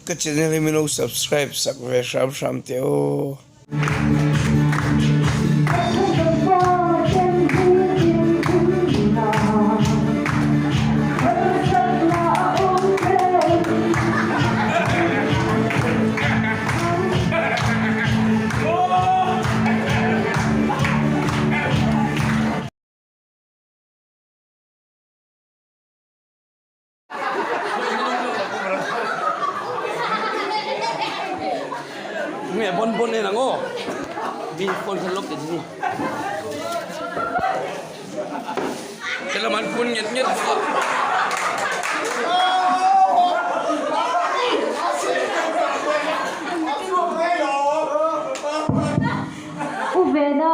Ka channel hi min lo subscribe sak ve hram hram teh aw. Nge bon bon en ang aw mi phone khan lawk te ni helam an phun nget nget bawk a. U Vena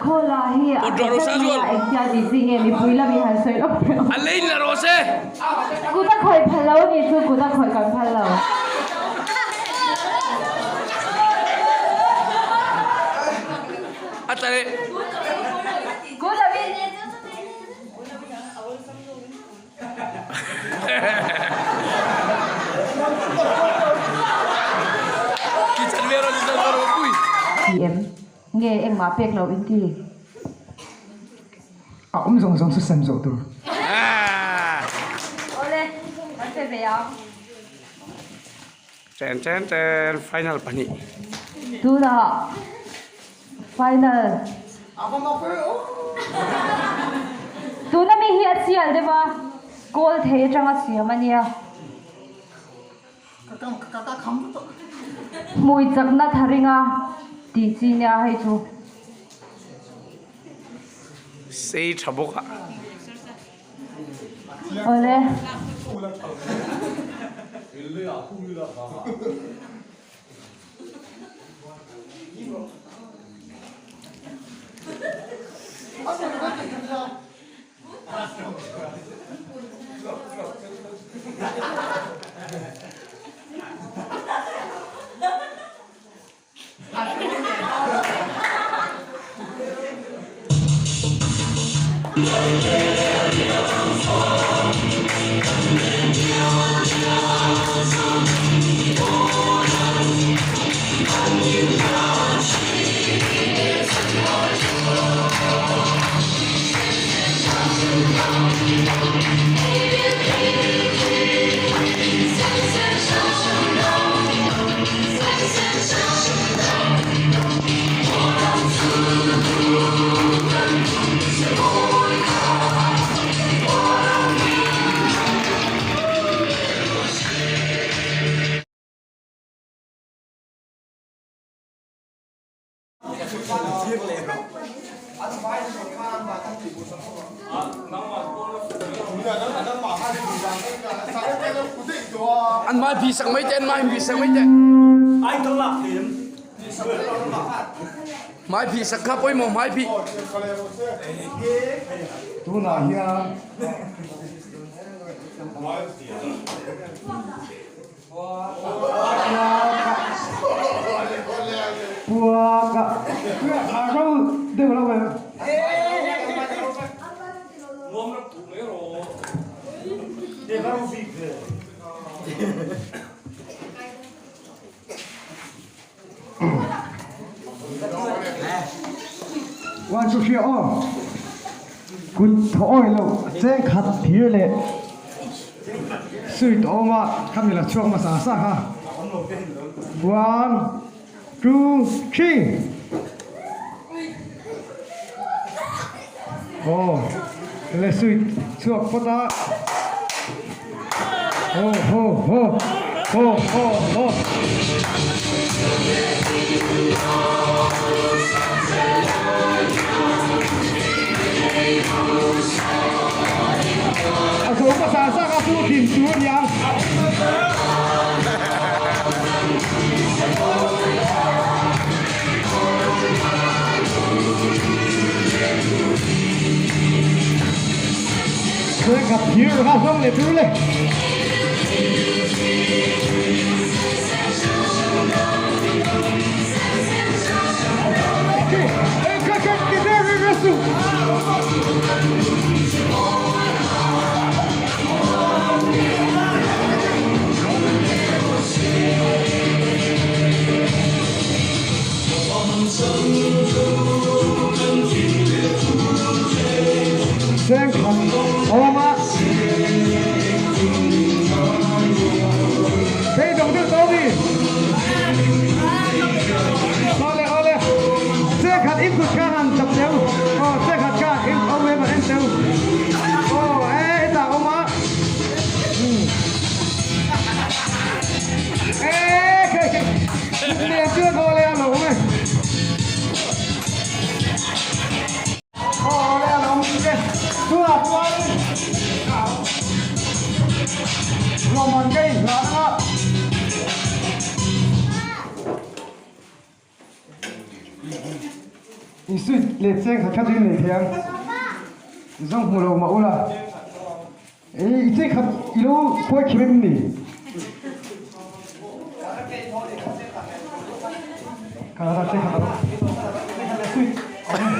Khawla hi a tha tlat mai a, engtia ni chi nge mipui lam i han sawi lawk teh ang. A lei la rawh se. Kut a khawih phal lo a nih chu, kut a khawih kan phal lo. A tla leh. Kut a mi. Ti em? Nge engmah pek loh in ti? A awm zawng zawng chu sem zawh tur. Awle, kan pe ve ang. Ten ten ten final pahnih. Tunah final. Tuna mi hi a chial deuh a, kawl thei atanga siam a nia. Hmui chakna tharinga tih chi nia hei chu. Sei tha bawk a. Awle. An mai bi sak mai te an mai bi sak mai te. Mai bi sak kha pawimawh mai bi. Tunah hian Puaka ro deuh lo em. One two three aw. Kut thaw awi lo cheng khat thir leh sweet awm a khami la chhuak hmasa sa kha. One two three. Aw le sweet chhuak phawt a. Ho ho ho ho ho ho. A zo hmasa zak a chu thin tur a nia. Khat thir kha zawng leh tur le. Nen chuan aw le a lo awm e. Aw le a lo awm e. Tunah chuan lawmman ka inhlan anga. I suit leh cheng khat khat chu i nei thei ang. Zawng hmu lo mah ula. I cheng khat i lo khuai khim em ni? Ka la cheng khat a lo. Cheng khat leh suit a awm.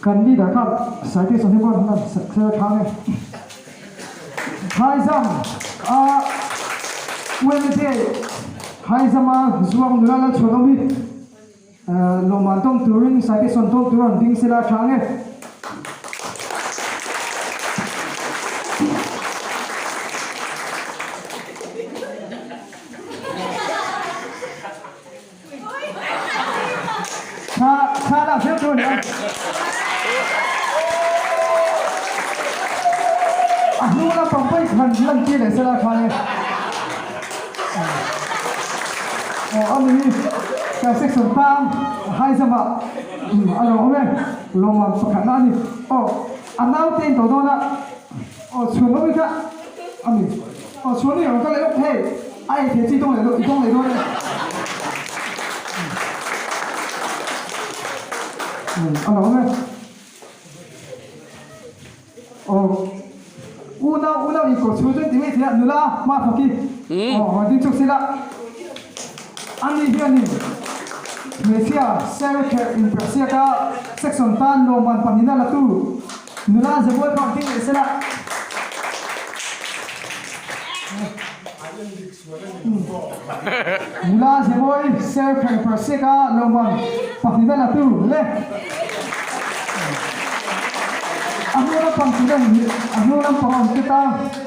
Kan leader kha Saite Sahib an ser thang e. Haizam a Wednesday Haizam a zuang nula la chhuan awm hi lawmman tawng turin Saite sawn tawng tur an ding sela thang e. Thla thla lak zel tur a ni a. A hnung lampang pawh i han lan tir leh sela khan e. Aw a ni hi kan section tang high jump ah a lo awm e. Lawmman pakhatna a ni. Aw a naute in tawh dawn a. Aw chhuan awm i kha a ni. Aw chhuan i rawn kal leh lawk hei a ei thei chi tawng leh i tawng leh dawn e. A lo awm e. Aw unau unau in kawh chhuan chuan ti mai thei a nula hma thawk i aw rawn ding chhuak sela a ni hian in hmeichhia ser kherh in perhsiak a section tan lawmman pahnihna la tu Nula Zabuai pawh ding leh sela. Nula Zabuai ser kher per sek a lawmman pahnihna la tu le. A hnu lampang tih lan a hnu lampang a awm tet a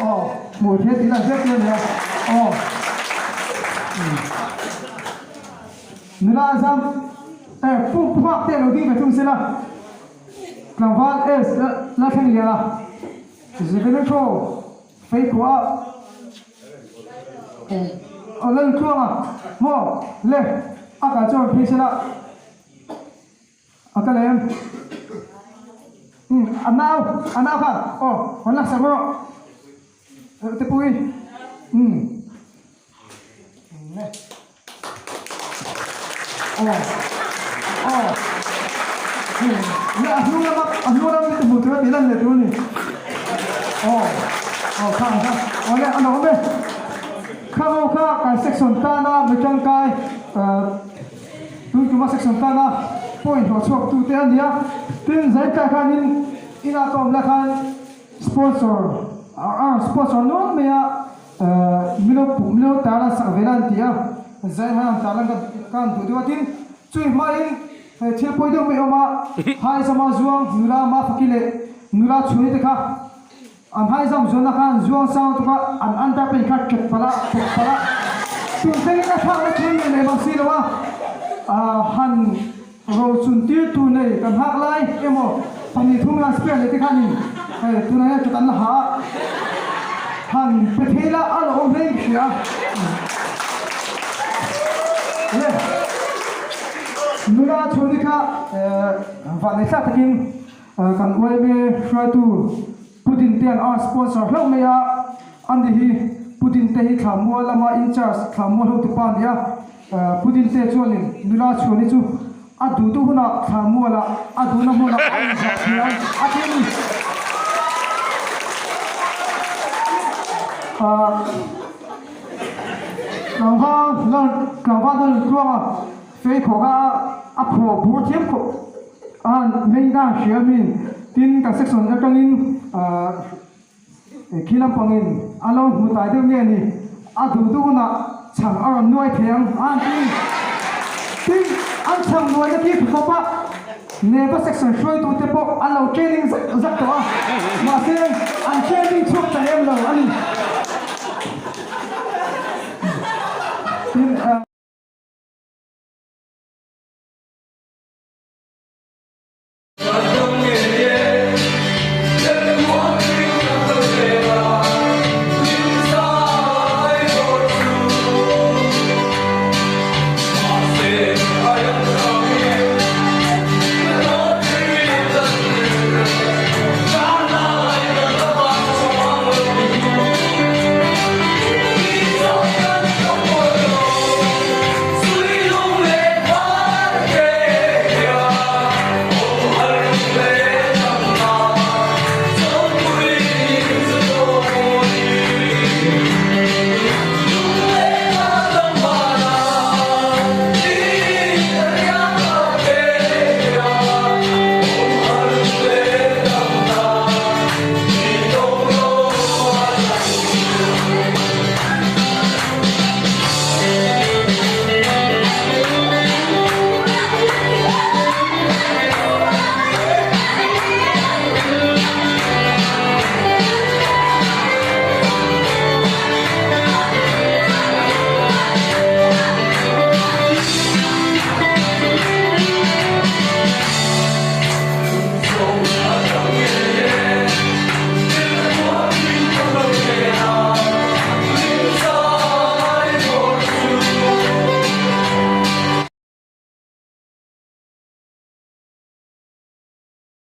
aw hmuh theih tih lan zet tur a nia aw. Nula Zam eh pu pu nghak te lo ding ve thung sela. Tlangval S la thleng lian a, Zivilico Feikua a lal tluang a, maw le a kal chuan phei sela a kal em? Umm a nau a nau khan aw rawn laksak rawh te pui umm. A hnung lama a hnung lama mi te hmuh tur a tih lan leh tur a ni. Aw aw kha ang kha aw le a lo awm e. Kha ho kha kan section tana mi tangkai tun tuma section tana point hlawh chhuak tu te a ni a. Tin zaitlai khanin inah ka awm lai khan sponsor a sponsor nual mai a. Milo Milo tarlan sak ve la an ti a, zai han an tarlan ka ka han duh deuh a tin chui hmain he thil pawi deuh mai awm a, Haizama zuang nula Mafaki leh nula Chhuni te kha an Haizam zuanna kha an zuang sang lutuk a, an underpant kha ṭet palh a, pawt palh a, tun thlengin a thlakna thil nei leh mang si lo a, han Rochun tir tur nei kan hak lai emaw pahnih thum lan spare leh te khanin hei tunah hian ṭhat an la ha a, han pe thei la a lo awm hle in ka hria le nula chhuni kha vanneih thlak takin kan yma hruaitu Putin te an a sponsor hlauh mai a, ani hi Putin te hi Thlamua lama in charge Thlamua hotu pa a ni a, Putin te chuanin nula chhuani chu a duh duh hunah Thlamua lah a duhna hmunah a inzah thiam a ti a ni. Tlangval tlangval Laltluanga Pheikhawk a a phawh bur thiam khawp a meng dan hria mi tin kan section atangin ahh khi lampangin a lo hmu tai deuh nge ni a duh duh hunah chhang a rawn nuai thei ang a an ti tin an chhang nuai na khi khawp a neva section hruaitu te pawh an lo training zak zak tawh.